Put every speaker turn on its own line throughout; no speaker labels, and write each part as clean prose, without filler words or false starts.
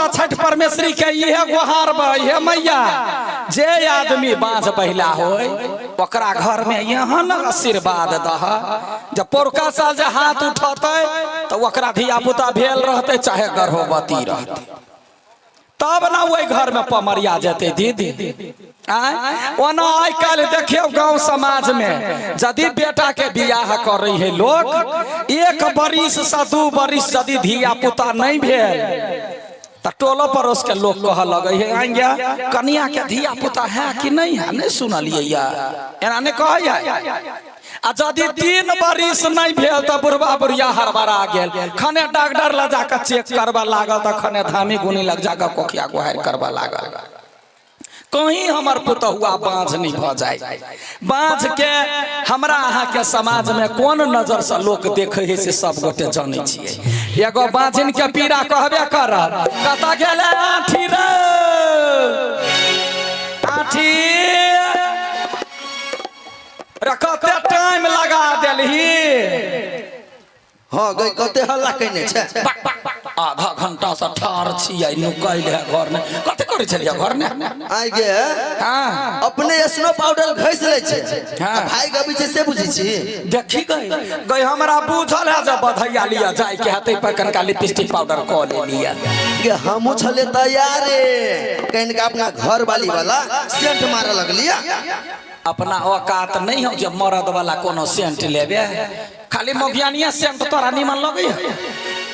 माता छठ परमेश्वरी के इहे गुहार बा, हे मैया, जे आदमी बाँझ बहिला होय ओकरा घर में एहन आशीर्वाद दह जब पौरका साल जे हाथ उठतै तऽ ओकरा धिया पुता भेल रहतै चाहे गर्भवती रहतै, तब ना ओहि घर में पमरिया जेतै दीदी। आँय, ओना आइ काल्हि देखियौ गाँव समाज में यदि बेटा के बियाह करै है लोक, 1 बरिस से 2 बरिस यदि धिया पुता नहीं भेल तऽ टोलो पड़ोस के लोग कह लगे है, आइ गे कनिया के धिया पुता है कि नहीं है, नहीं सुनलियै या, एना नहीं कहै है। आ यदि 3 बरिस नहीं भेल तऽ बुढ़बा बुढ़िया हड़बड़ा गेल, खने डॉक्टर लग जाके चेक करबा लागल तऽ खने धामी गुनी लग जाके कोखिया गुहारि करबा लागल, कहीं हमर पुतहुआ बाँझ नहीं भऽ जाय। बाँझ के हमरा अहाँ के समाज में कोन नजर से लोक देखे है से सब गोटे जानै छियै। एगो बाँझिन के पीड़ा कहबे करत, कतऽ गेलै आँठी रे आँठी रे, कते टाइम लगा देलही।
हाँ गई कते हल्ला केने छै।
आधा घंटा से ठाढ़ छियै, नुकैल है घर में, कते करै छलियै घर में?
आइ गे
हाँ
अपने स्नो पाउडर घसि लै छै।
हाँ।
आ भाई गबी छै से बुझै छी।
देखी गई गई हमरा बुझल है जब बधैया लिया जाय के है तै पर कनका लिपस्टिक पाउडर कऽ ले लिया।
गे हमहूँ छलियै तैयारे, कनिका अपना घर वाली वाला सेंट मारऽ लगलियै।
अपना औकात नहीं हो जे मरद वाला कोनो सेंट लेबे, खाली मोगियानिया सेंट तोरा निमन लगै है।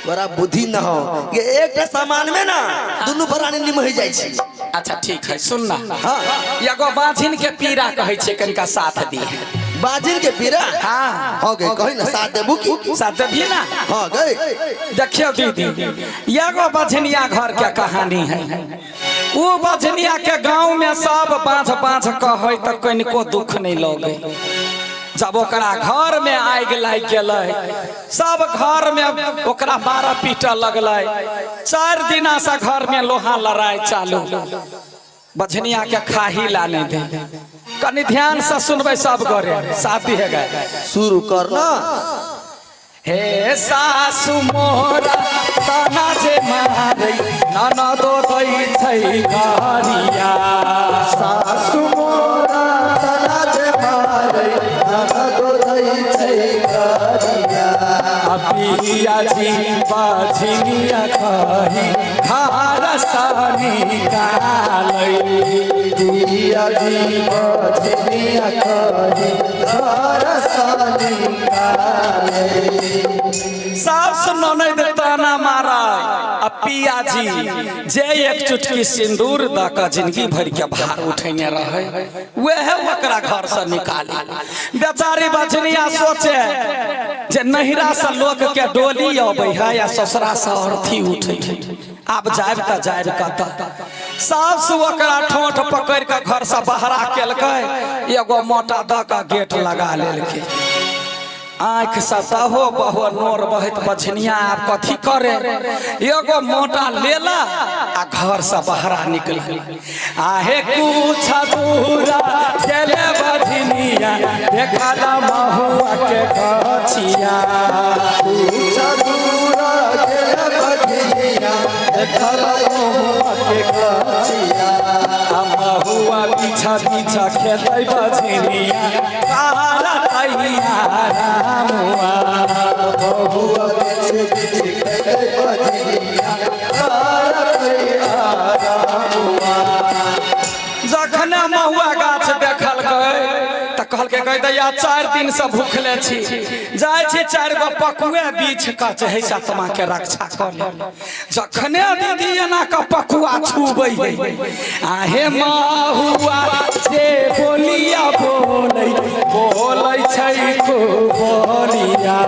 बड़ा बुद्धि न हो ये, एकटा सामान में ना दुनू प्राणी निमहि जाइ छी।
अच्छा ठीक है, सुन ना।
हाँ।
एगो बाझिन के पीड़ा कहै छै, कनिका साथ दी।
बाजिन के पीड़ा?
हाँ।
हाँ गई कही ना, साथ देबू की?
साथ देबी ना?
हाँ गई।
देखियो दीदी, एगो बझनिया घर के कहानी है। वो बझनिया के गांव में सब बाँझ बाँझ कहै तऽ कनिको दुख नहीं लगे। जब ओकरा घर में आगि लागि गेलै, सब घर में ओकरा मारऽ पीटऽ लगलै। 4 दिना से घर में लोहा लड़ाई चालू, बझनिया के खाही ला नहीं दे। कनि ध्यान से सुनबै सब गोरे, साथ है गए।
शुरू कर ना।
हे सासु मोरा तना जे मारै ननदो दै छै गरिया।
सासु मोरा तना जे मारै ननदो दै छै गरिया।
आ पिया जी बझनिया कही घर सनी कालै।
पिया जी बझनिया कही घर सनी कालै।
सास ननैद ताना मारा आ पिया जी जे एक चुटकी सिंदूर द के जिंदगी भर के भार उठेने रहे वह ओकरा घर से निकाली। बेचारी बझनिया सोचे जे नहिरा से लोक के डोली अबै है या ससुरा से अर्थी उठे है, आब जायब त जायब कतऽ। सास ओकरा ठोंठ पकड़ के घर से बहरा केलकै, एगो मोटा द के गेट लगा लेलकै। आँखि से दहो बहो नोर बहैत बझनिया आब कथी करे, एगो मोटा लेला आ घर से बहरा निकल। आहे कुछ दूरा गेले बझनिया देखला महुआ के गछिया।
कुछ दूरा गेले बझनिया देखला महुआ के गछिया।
आ महुआ पीछा पीछा खेतै बझनिया कारा तैया रामुआ।
महुआ पीछे पीछे खेतै बझनिया कारा तैया रामुआ।
जखने महुआ गाछ देखलकै तऽ कहलकै गै दैया 4 दिन से भूखले छी, जाइ छी 4 गो पकुए बीछ कऽ चाहे से आत्मा के रक्षा कऽ ले। जखने दीदी एना कऽ पकुआ छुबै है, आहे महुआ जे बोलिया बोलै बोलै छै को बोलिया।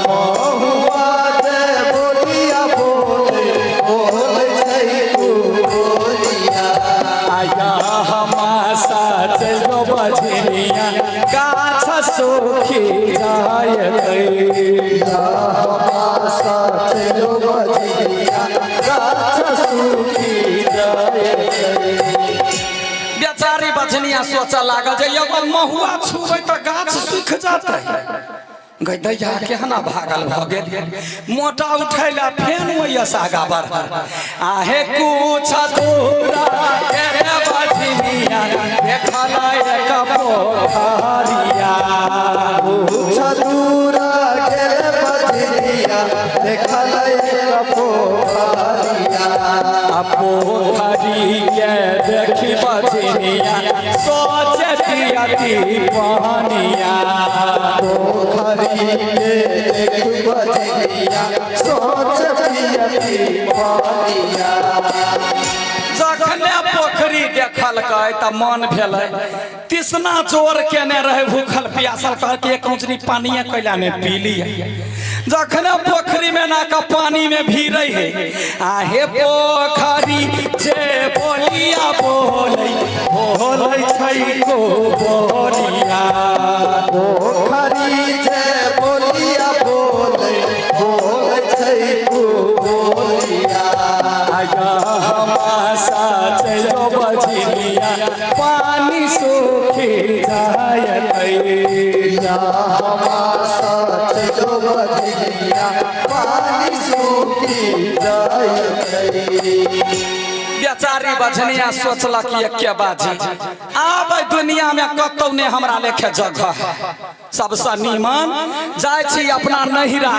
महुआ जे बोलिया बोलै बोलै छै को बोलिया।
आया हमासा चलो बझनिया गाछ सुखी जायतै।
हमासा चलो बझनिया गाछ सुखी जायतै।
बेचारी बझनिया सोचऽ लागल जे एगो महुआ छुबै तऽ गाछ सुखि जेतै। गई दैया केहना भागल भऽ गेल। मोटा उठैला फेन ओहिसँ आगा बढ़ल। आहे कुछ दूरा रे बजनिया देखल एक पोखरिया।
कुछ दूर गेल बजनिया देखल एक पोखरिया।
आ पोखरी के देखी बजनिया सोचती अति पहनिया।
पोखरी के देख बजनिया सोचती अति पनिया।
जखने पोखरी देखलकै तऽ मन भेलै तिसना जोर केने रहे भूखल प्यासल, कहलकै एक औंचरी पानिए कैला ने पी लियै। जखने पोखरी में ना के पानी में भीरै है, आहे पोखरी जे बोलिया बोलै बोलै छै को बोलिया।
पोखरी जे बोलिया बोले बोले छै बोलिया।
आया हमासा चलो बजनिया पानी सूखी जायतै।
जो बजनिया पानी सूखी जायतै।
बेचारी बझनिया सोचलक एके बाजी, आब एहि दुनिया में कतौ ने हमरा लेखे जगह है, सबसे नीमन जाइ छी अपना नहिरा।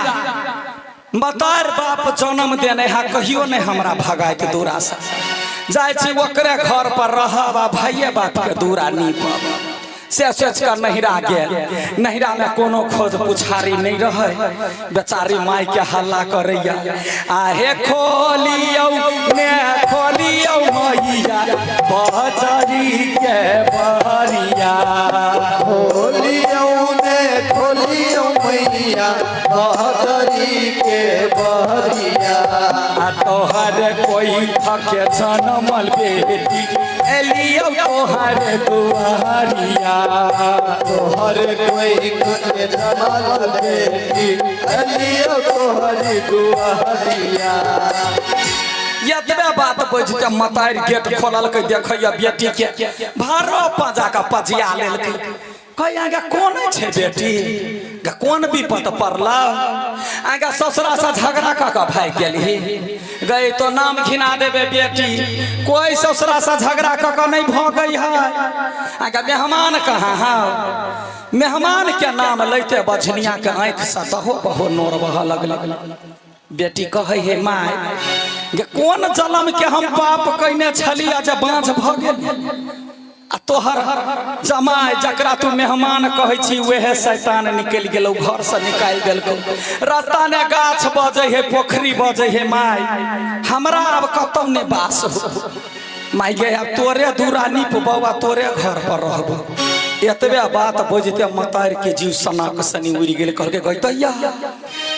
मतार बाप जन्म देने है, कहियो नहीं हमरा भगाइत दूरा से। जाइ छी ओकरे घर पर रहब आ भाइये बाप के दूरा नीपब। से सोच कर नहिरा गेल। नहिरा में कोनो खोज पुछारी नहीं रहे। बेचारी माय के हल्ला करैया, आहे खोलियौ ने खोलियौ मैया बजरी के बरिया।
खोलियौ ने खोलियौ मैया बहतरी के बहरिया।
आ तोहर कोई थके जनमल बेटी एलियौ तोहर दुआरिया।
तोहर कोई के जनमल बेटी एलियौ तोहर दुआरिया।
एतबे बात बुझि के मतारि गेट खोललकै, देखैया बेटी के भारो पजा के पजिया लेलकै। कहै आगे कोन छै बेटी, गे कोन विपत पड़ल, आगे ससुरा से झगड़ा कऽ के भागि गेलही, गई तो नाम घिना देबे बेटी, कोई ससुरा से झगड़ा कऽ के नहीं भगै है। आगे मेहमान कहाँ है? मेहमान के नाम लैते बझनिया के आँखि से दहो बहो नोर बहऽ लगल। बेटी कहै हे my गे कोन जलम के हम पाप कैने छलियै जे बाँझ भऽ गेल, आ तोहर जमाय जकरा तू मेहमान कहै छी वएह शैतान निकलि गेलौ, घर से निकालि देलकौ। रास्ता ने गाछ बजै हे, पोखरी बजै हे, my हमरा आब कतौ ने बास हो। My गे आब तोरे दूरा नीप बौआ, तोरे घर पर रहबो। एतबे बात बुझते मतारि के जीव सनाक सनी उड़ि गेल। कहलकै गई तैया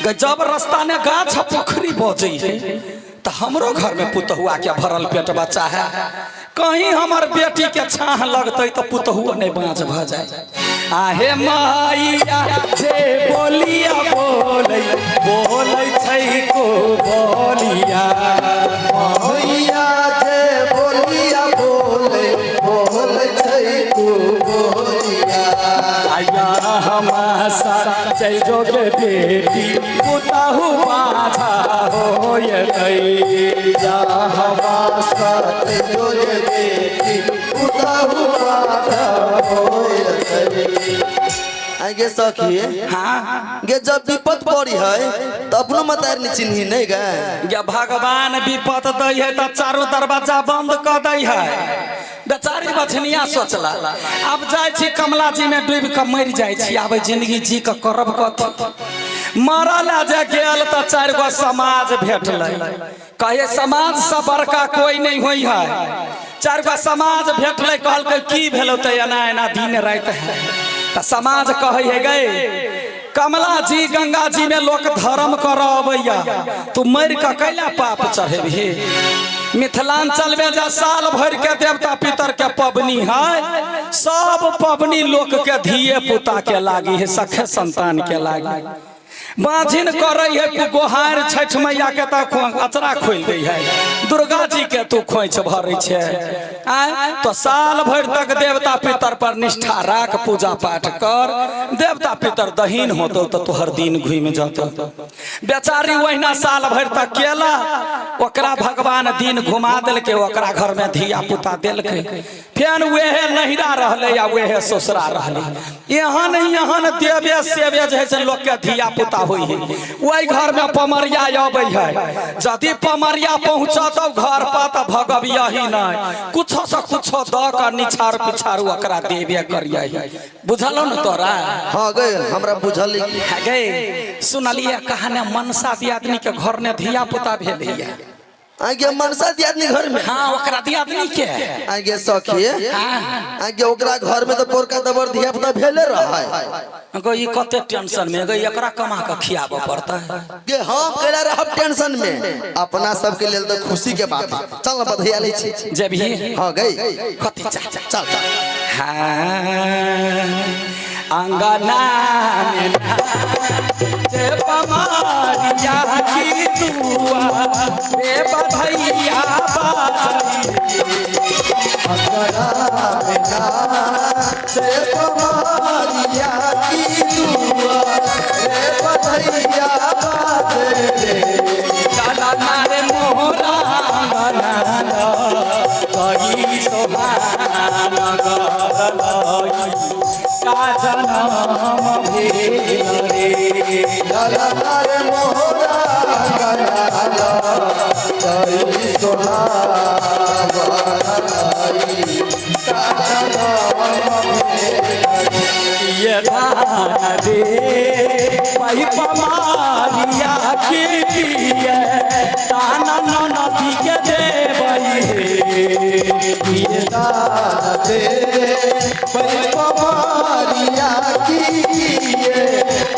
गई जब रास्ता ने गाछ पोखरी बजै है तऽ हमरो घर में पुतहुआ के भरल पेट बच्चा है, कहीं हमर बेटी के छाह लगतै तऽ पुतहुओ नहीं बाँझ भऽ जाए। आहे माइया जे बोलिया बोलै बोलै छै को बोलिया।
मैया जे बोलिया बोले बोले छै तू बोलिया।
आया हमासा चल जो के बेटी पुतहु बाझा होयतै।
या हवा सच जोगे बेटी पुतहु बाधा होयतै। आगे सखी
हाँ
गे जब विपत पड़ी है तो अपनो मतार ने चिन्ही नहीं गए।
गे भगवान विपत दै है तऽ चारू दरवाजा बंद कऽ दै है। बेचारी बछनिया सोचला अब जाइ छी कमला जी में डूबि कऽ मरि जाइ छी, आब जिंदगी जी कऽ करब कथी। मरल जे गेल तऽ चारि गो समाज भेटलै। कहे समाज से बड़का कोई नहीं होई है। चारि गो समाज भेटलै, कहलकै की भेलौ तऽ एना एना दिन राति है। तऽ समाज कहै है गए कमला जी गंगा जी में लोक धर्म कर अबैया, तू मरि कऽ कैला पाप चढ़ेबही। मिथिलांचल में जे साल भर के देवता पितर के पबनी है, सब पबनी लोक के धिये पुता के लागी है, सखे संतान के लागी। बाझिन करै है गोहार छठ मैया के तऽ अचरा खोलि दै है, दुर्गा जी के तू खोइछ भरै छै। आय तो साल भरि तक देवता पितर पर निष्ठा राख, पूजा पाठ कर, देवता पितर दहीन होतो तऽ तोहर दिन घुमि जतौ। बेचारी ओहिना साल भरि तक केला, ओकरा भगवान दिन घुमा देलकै, ओकरा घर में धिया पुता देलकै, फेर वेहे नहिरा रहलै आ वेहे ससुरा रहलै। एहन एहन देवे सेवे जे है से लोक के धिया पुता होइ है। ओहि घर में पमरिया अबै है, यदि पमरिया पहुँचतौ घर पर तऽ भगबियही नहि, कुछो से कुछो दऽ कऽ निछार पिछार ओकरा देबे करियही। बुझलौ ने तोरा?
हाँ गए, हमरा बुझल।
गए सुनलिए कहानी, मनसा दियादनी के घर ने धिया पुता भेलैया।
आगे मनसा दियादनी घर में?
हाँ, ओकरा दियादनी के।
आगे सखी,
हाँ।
आगे ओकरा घर में तो पोरका दबर धिया पुता भेले रहा।
गो ई कते टेंशन में गई, एकरा कमा के खियाबऽ पड़तै।
गे हम केला रहब टेंशन में, अपना सबके लेल तो खुशी के बात है। चल न बधैया लै छी।
जेबही?
हाँ गई।
कथी चल
चल चल।
हाँ, अंगना में जे पमारिया की दुआ रे बधैया बाजई।
से पमारिया की दुआ रे बधैया बाजे।
लाला मारे मोहरा अंगना कही सोहान गरलई का जनम भेल रे।
लाला रे मोहरा गला कई
ये धान दे पही पमारिया के दिए ताना ननदी के देबई हे।
ये दे पमारिया की ये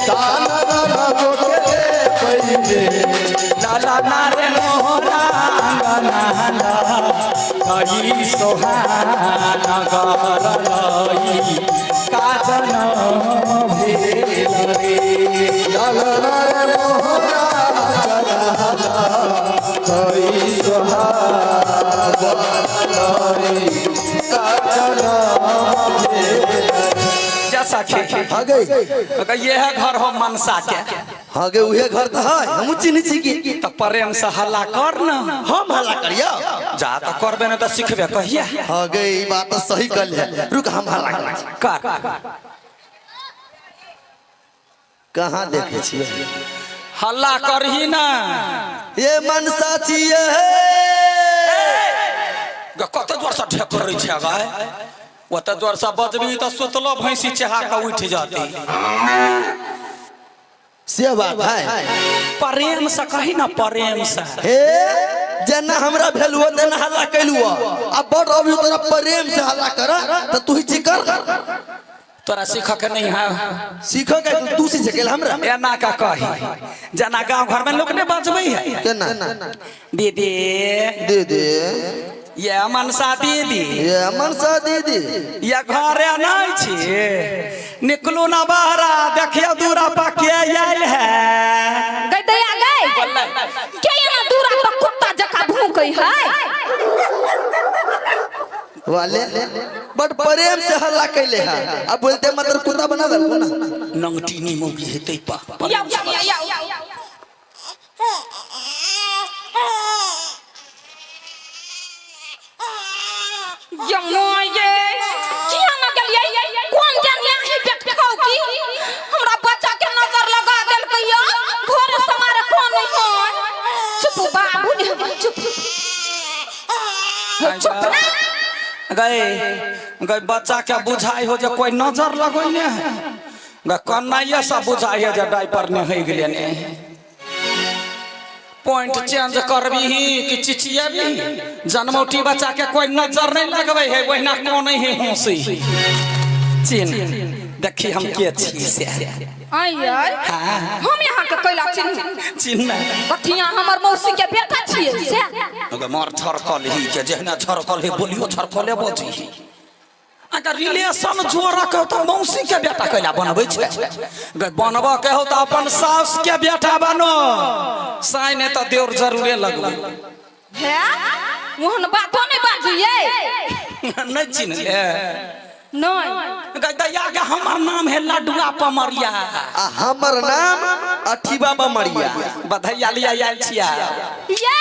ताना ननदो के देबई।
लाला नारे मोहरा अंगना कही सोहान गरलई का जनम भेल रे।
लाला रे मोहरा गला कई सोहाग
जा सखी।
हाँ गई।
अगर ये है घर हो मनसा के।
हाँ गे, उहे घर तो है, हमहूँ चिन्है छी की।
तो प्रेम से हल्ला कर न।
हम हल्ला करियो?
जा तो करबे न तो सिखबे कहिया?
हाँ गे, ई बात तो सही कहल है, रुक हम हल्ला करै छी।
कर।
कहाँ देखे छियै?
हल्ला करही ना।
ये मनसा छियै।
गे कते जोर से ढेकर छै गाय, ओते जोर से बजबी तऽ सुतलो भैंसी चहा के उठि जती।
से बात है।
प्रेम से कही ना, प्रेम से।
हे जेना हमरा भेल हुआ तेना हल्ला कैलू, अब बड़ अभी तोरा प्रेम से हल्ला कर त तू ही कर।
तोरा सीख के नहीं है।
सीख के तू सीख गेल हमरा।
एना का कही जेना गांव घर में लोग ने बजबै है।
केना?
दीदी।
दीदी।
ये मनसा दीदी।
ये मनसा दीदी।
ये घरे नहीं छी, निकलू ना बाहरा, देखियो दूरा पर के आयल है।
गई दया गई, के एना दूरा पर कुत्ता जका भूकै है?
वाले बट प्रेम से हल्ला कैले है, अब बोलते मतलब कुत्ता बना दल ना।
नंगटी नी मौगी हेतै पा।
या या या या। ये किया ना गेलियै, कोन जानिया ही पेट खाउ की हमरा बच्चा के नजर लगा देलकै या घरे समारे कोन नहीं है। चुप बाबू ने, चुप चुप ना।
गए गए बच्चा के बुझाई हो जे कोई नजर लगैने है, गए कन्नैया सब बुझाई है जे डाइपर ने होइ गेलै ने। पॉइंट चेंज करबी कि चिचियाबी? जन्मौटी बच्चा के कोई नजर नहीं लगबै है, वहिना कोन है हंसी चिन्ह देखी हम के छी से।
आई आई।
हाँ।
हम यहाँ के कैला चिन्ह?
चिन्ह।
कथिया हमर मौसी के बेटा छियै से।
अगर मार छरकल ही के जहना छरकल ही बोलियो छरकले बजी। अगर रिलेशन जोड़ऽ के हो तऽ मौसी के बेटा कैला बनबै छै? गै, बनबऽ के हो तऽ अपन सास के बेटा बनो, साइ नहि तऽ देवर जरूरे लगबै।
हे, ओहन बातो नहि बाजू ये।
नहि चिन्हले?
नहि।
गै दैया गे, हमर नाम है लडुआ पमरिया।
आ हमर नाम अठीबा बमरिया।
बधैया लिया आयल छिया।
ये।